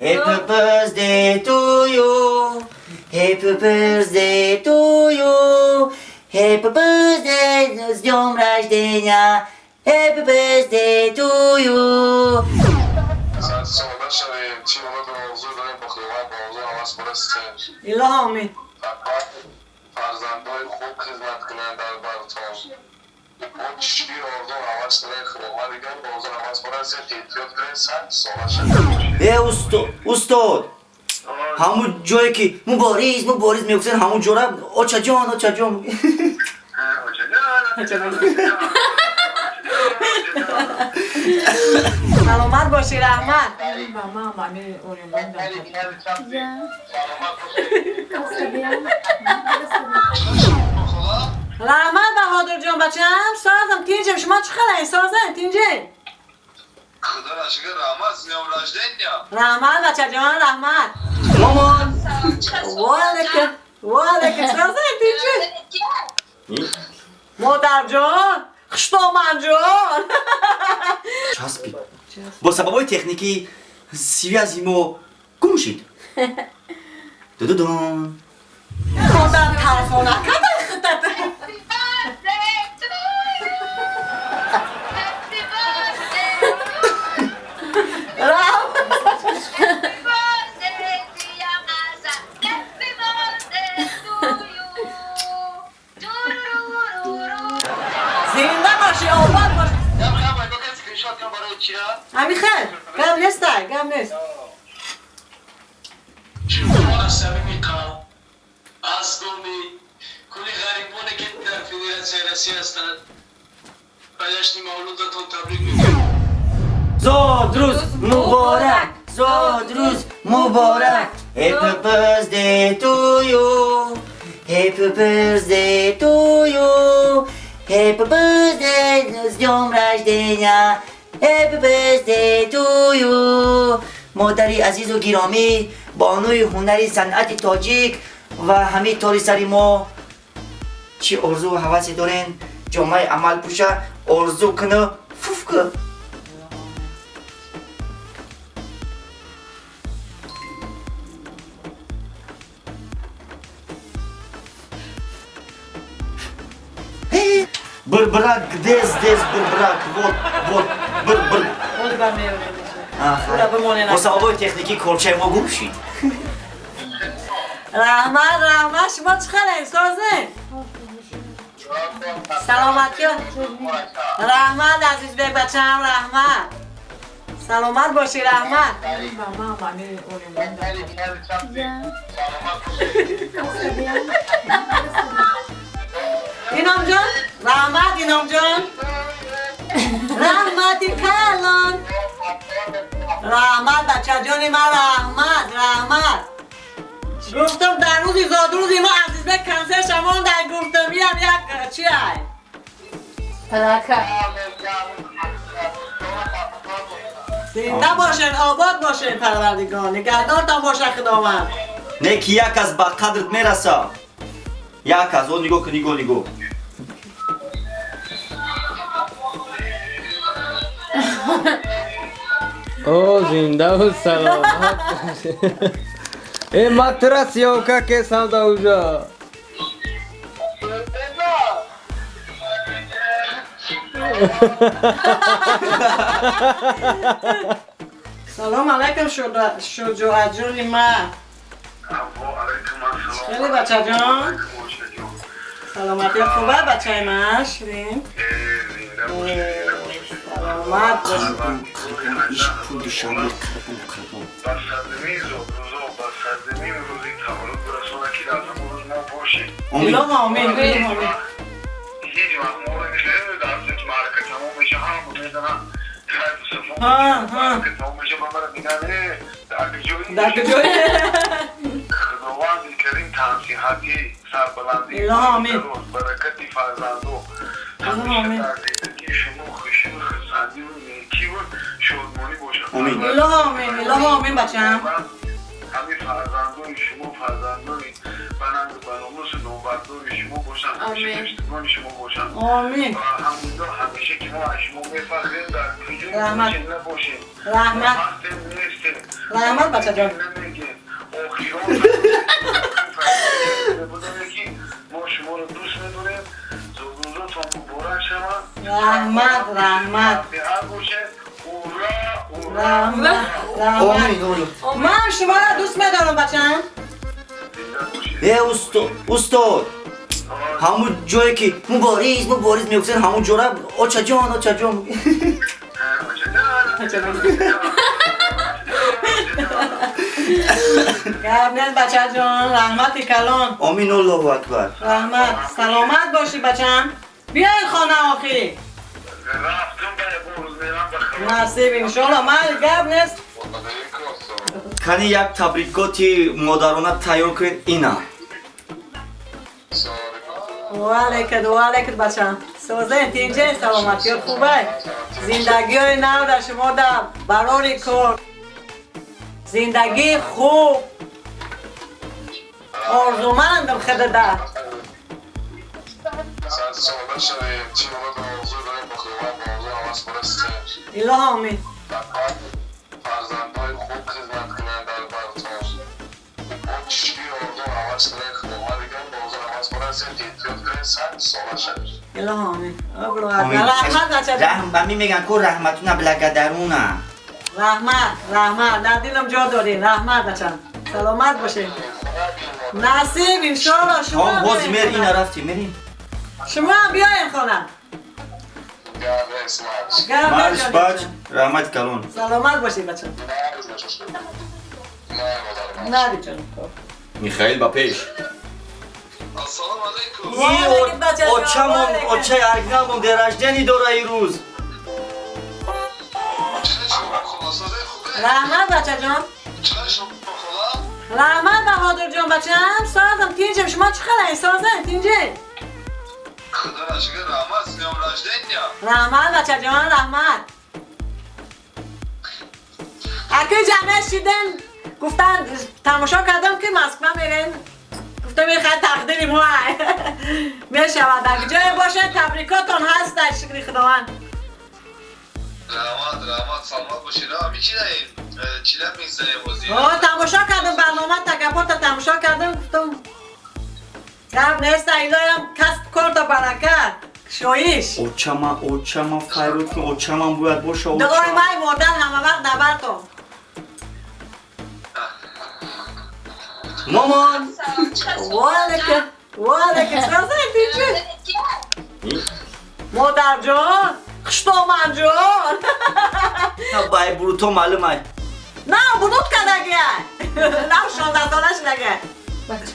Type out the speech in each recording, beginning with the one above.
Happy birthday to you. Happy birthday to you. Happy birthday с днем рождения. Happy birthday to you. Сода шавем, чӣ омаду орзу дорем, ба Худованд ба орзу ҳавас бирасем. Илоҳо омин. Фарзандои хуб хизмат кунанд дар бартон. Чӣ орзу ҳавас дорем, Худованд дигар ба орзу ҳавас бирасем, эҳтиёт кунем, 100 сола шавем. Э, устод, устод. Ҳамун ҷое ки мубориз, мубориз мегуфтен, ҳамун ҷора очаҷон, очаҷон. Очаҷон. Саломат бошӣ, раҳмат. Ба ман ами Оренбург. Саломат бошед. Раҳмат, Баҳодурҷон, бачам, созам, тинҷем. Шумо чӣ хелаин, созем, тинҷем? Худоро шукр, раҳмат, с днём рождения. Раҳмат, бачаҷон, раҳмат. Мамон. Ваалайкум, ваалайкум, созем, тинҷем? Модарҷон, хуштоманҷон. Часпид. Бо сабабҳои техникӣ связи мо гум шид. Дудудун. Модар, телефона кадай худат. Happy to you. Happy birthday to you. Happy birthday, dear Asa. Happy birthday to you. Turururu. Зинда бошӣ, обод бошӣ. Ами хел, гап нестай, гап нест. Шумо самими қалб аз номи кулли ғарибоне, ки дар Федератсияи Россия ҳастанд, ба ҷашни мавлудатон табрик мегӯям. Зодрӯз муборак, зодрӯз муборак. Happy birthday to you. Happy birthday to you. Happy birthday с днем рождения. Happy birthday to you. Модари азизу гиромӣ, бонуи ҳунари санъати тоҷик ва ҳамаи тори сари мо, чӣ орзуву ҳавасе дорен, ҷомаи амал пӯша, орзу куну фуф ку. Бир-бирак, где здесь бир-бирак? Вот, вот, бир-бир. Оли бар меёрем. Ура бимонед. Бо сабабҳои техникӣ корчаи мо гум шид. Раҳмат, раҳмат, шумо чӣ хелен, созем? Саломатӣ. Раҳмат, Азизбек бачам, раҳмат. Саломат бошӣ, раҳмат. Ба ман ами Оренбург. Иnomҷон, раҳмат, Иnomҷон. Раҳмати калон. Раҳмат, бачаҷони ман, раҳмат, раҳмат. Гуфтам, дар рӯзи зодрӯзи мо Азизбек консерт шамонда, гуфтам, иам як чи ай. Подарка. Зинда бошен, обод бошен, Парвардигор. Нигаҳдортон боша Худованд. Не ки як аз ба қадрт мераса. Як аз, о, нигоҳ кун, нигоҳ, нигоҳ. О, зиндаву саломат бошӣ. Э, ма тура съёмка кесам да уже. Салом алайкум, Шуҷоатҷони ман. Хеле, бачаҷон. Саломатӣ хуба, бачаи ман, ширин. Саломат бош. Иш пул душанбе қирбон, қирбон. Ба садмин зодрӯзо, ба садмин рӯзи таваллуд бирасона, ки дар ҳамон рӯз мо бошем. Омин. Илоҳо омин, илоҳо омин. Ҳеҷ вақт моро мехоҳем дар ки маърака тамом меша, ҳама мезанам хайру сафо. Маърака тамом меша, ба мара мегӯянд: «Э, дар куҷоӣ?» Дар куҷоӣ? Худованди карим тансиҳатӣ, сарбаландӣ, Илоҳо омин. баракати фарзандо Илоҳо омин. ҳамеша дар зиндагии шумо хушию хурсандиву некиву шодмонӣ бошад. Омин. Илоҳо омин, илоҳо омин, бачам. Ҳамин фарзандони шумо фарзандони банангу баномусу номбар. Бардори шумо бошанд, ҳамеша пуштибони шумо бошанд. Омин. Ва алҳамдулиллоҳ, ҳамеша ки мо аз шумо мефахрем, дар куҷо Раҳмат. бошем, набошем. Раҳмат. Ҳастем, нестем. Раҳмат, бачаҷон. Намегем. Охирон будаме, ки мо шуморо дӯст медорем. Зодрӯзотон муборак шавад. Раҳмат, раҳмат. Сиҳат бошед. Ура, ура! Раҳмат, раҳмат. Омин, олло. Ман шуморо дӯст медорам, бачам. Зинда бошед. Э, устод, устод, ҳамун ҷое ки мубориз, мубориз мегуфтен, ҳамун ҷора очаҷон, очаҷон. Очаҷон. Гап нест, бачаҷон, раҳмати калон. Омин, аллоҳу акбар. Раҳмат, саломат бошӣ, бачам. Биёед хона охӣ. Рафтум, ба ягон рӯз мерам ба хона. Насиб, иншоалло, ман гап нест. Кани як табрикоти модарона тайёр кунед, ина. Ваалейкум, ваалейкум, бачам. Созен, тинҷен, саломатиё хубай. Зиндагиҳои нав дар шумо да барори кор. Зиндагии хуб. Орзумандам худада. Сад шавем, чӣ орзу дорем, ба Худованд ба орзу ҳавас барасем. Илоҳо омин. Фарзандҳои хуб хизмат кунанд дар бартон. Бо чӣ орзу ҳавас дорем, Худованд дигар ба орзу ҳавас барасем, эҳтиёт кунем, 100 сола шавем. Илоҳо омин. Обрӯ. Омин. Раҳмат, бачаҷон. Раҳм ба ми меган ку раҳматуна благодаруна. Раҳмат, раҳмат, дар дилам ҷо дорӣ. Раҳмат, бачам. Саломат бошед. Насиб, иншоалло, шумо ҳом ҳам боз биёед мер хона. Ина рафтем, мерим. Шумо ҳам биёед хона. Гап Марш нест, бач, бачам. Раҳмати калон. Саломат бошед, бачам. Нади ҷон. Михаил ба пеш. Ассалому алайкум. Ваалейкум, бачаҷон, Очамон, ваалейкум. очаи оригиналмон день рождения дора ирӯз. Раҳмат, бачаҷон. Раҳмат, Баҳодурҷон, бачам. Созам, тинҷем. Шумо чӣ хелаин? Созем, тинҷем. Худо шукр, раҳмат, с днем рождения. Раҳмат, бачаҷон, раҳмат. Акӯ ҷамъ шидем, гуфтан, тамошо кардам, ки Москва мерем. Гуфтам, мехоҳад тақдири мо мешавад. Аг ҷое бошед, табрикотон ҳаст, дар шукри Худованд. Раҳмат, раҳмат, саломат бошед. Ами чӣ даем? Чӣ дам мегзарем бозӣ? О, тамошо кардам барнома, такапота тамошо кардам, гуфтам, гап нест, илоям касб корда баракат, шоиш. Очама, очама файрод кун, очамам бояд боша. Дуои май модар ҳама вақт дар бартон. Мамон. Ваалейкум, ваалейкум, созем, тинҷи. Модарҷон, хуштоманҷон. Бай буруто маълум ай. На, бурут кардагия. На, 16 сола шудагия. Бача.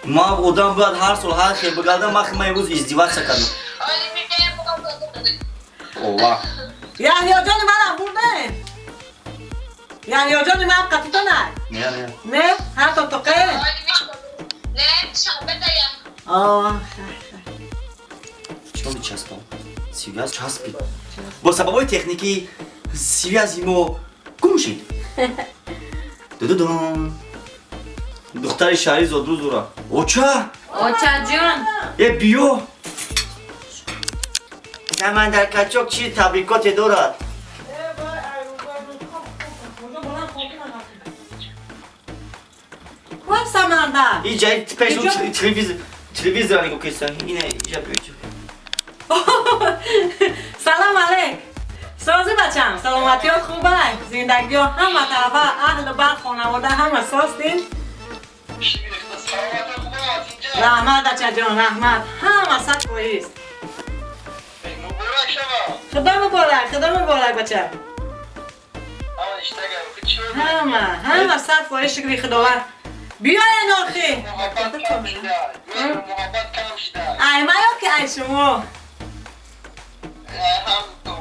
Ма одам бояд ҳар сол ҳар хел бигардам, ма имрӯз издеваться кардам. Ова. Яҳёҷони манам бурдем. Яҳёҷони ман қатитонай. Не, не. Не, ҳарто тоқе. Не, шанбе дая. О, Чӣ часпам? Связь часпид. Бо сабабҳои техникӣ связи мо гум шид. Дудудун. Духтари шаҳри зодрӯз дора. Оча! Очаҷон. Э, биё! Самандар качок чӣ табрикоте дорад? Куам Самандар. Иҷа пеш Иҷо? Телевизор, телевизор нигоҳ киса. Ине иҷа биё, иҷа. Салом алейк. Сози, бачам, саломатиё хубай. Зиндагиё ҳама тарафа, аҳлу бар, хонавода ҳама состин. Раҳмат, бачаҷон, раҳмат. Ҳама 100%. Муборак шавад. Худо муборак, худо муборак, бача. Ҳама иштага, чӣ? Ҳама, ҳама 100%, шукри Худованд. Биёен охи. Муҳаббат кам шуда. Муҳаббат кам шуда. Ай маё ки ай шумо? Ҳам ту.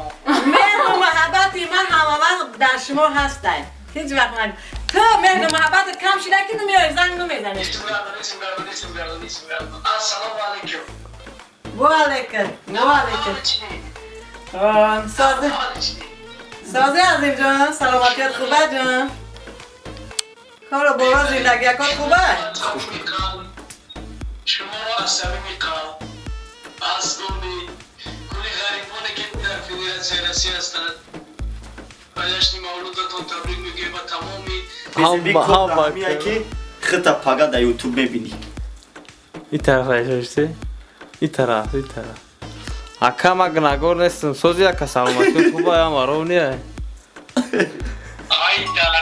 Меҳру муҳаббати ман ҳама вақт дар шумо ҳастай. Ҳеҷ вақт наг. Ту меҳру муҳаббатат кам шуда, ки намеои, занг намезанӣ. Ассалому алайкум. Ва алайкум, ва алайкум. Сози. Сози, Азимҷон, саломатият хуба, ҷон? Кору боро, зиндагиякот хуба? Шуморо аз самими қалб аз номи кулли ғарибоне, ки дар Федератсияи Россия ҳастанд, ба ҷашни мавлудатон табрик мегӯем ва тамоми Ҳамия ки хита пага дар Ютуб мебинӣ. И тараф айшошти, и тараф, и тараф. Ака, ма гунагор нестам. Сози, ака, саломатӣ хуба? Ям варов не. Ай дар.